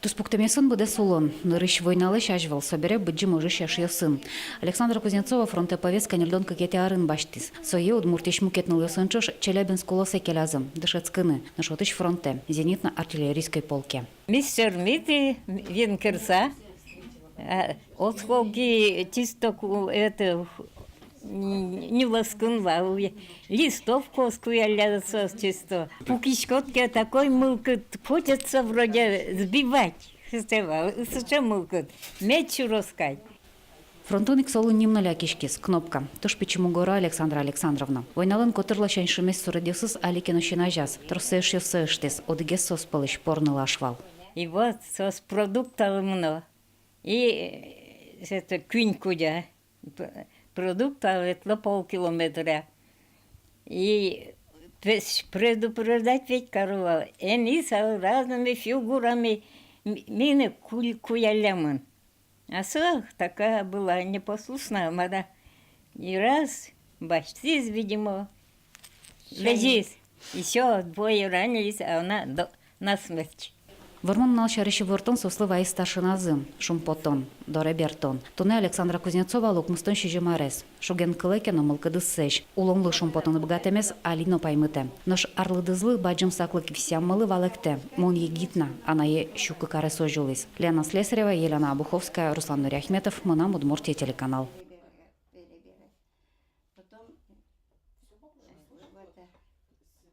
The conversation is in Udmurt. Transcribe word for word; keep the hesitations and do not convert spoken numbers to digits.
Туспуктэмъёсын быдэс улон. Нырысь войналэсь азьвыл, собере Быдӟым ожысь эшъёсын. Александра Кузнецова фронтэ повестка ньыльдон кыкетӥ арын басьтӥз. Сое Удмуртиысь мукет нылъёсын ӵош Челябинск улосэ келязы, дышетскыны, нош отысь фронтэ, зенитно-артиллерийской полке. Ми сьӧрмиты винкырса, а, осколки чисто ку-, это, м, нюлэскын вал, листовкаос куяллязы соос чисто. Пукиськод ке, такой мылкыд, хочется вроде сбивать. Сыӵе вал, сыӵе мылкыд. Мед сюроз кадь. Фронтын ик солы ним но лякиськиз, Кнопка. Туж пичи мугоро Александра Александровна. Войналэн котыр ласянь шимес суредъёсыз али ке но син азяз. Тросэз эшъёссэ ыштӥз, одӥгез соос пӧлысь пор нылаш вал. И вот соос продукталы мыно. И, э, это, куинь кузя. П-, продукталы ветло полкилометра. И пе-, предупреждать ведь каро вал. Эн исал разными фигурами м-, мынэ куль-, куяллямын. А со такая была непослушная, мар-а. И раз, басьтӥз, видимо, лэзиз. Ещё двое ранились, а она до-, насмерть. Вормон нунал сярысь ивортон соослы вайиз старшиназы. Шумпотон, доре бертон. Туннэ Александра Кузнецовалы укмыстон сизьым арес. Шуген кылэ ке но, мылкыдыз сэзь. Улонлы шумпотыны быгатэмез али но паймытэ. Нош арлыдызлы бадӟым саклык висъяммылы валэктэ: мон егит на, анае сю кык аресозь улӥз. Лена Слесарева, Елена Обуховская, Руслан Нуриахметов, «Мынам Удмуртие» телеканал.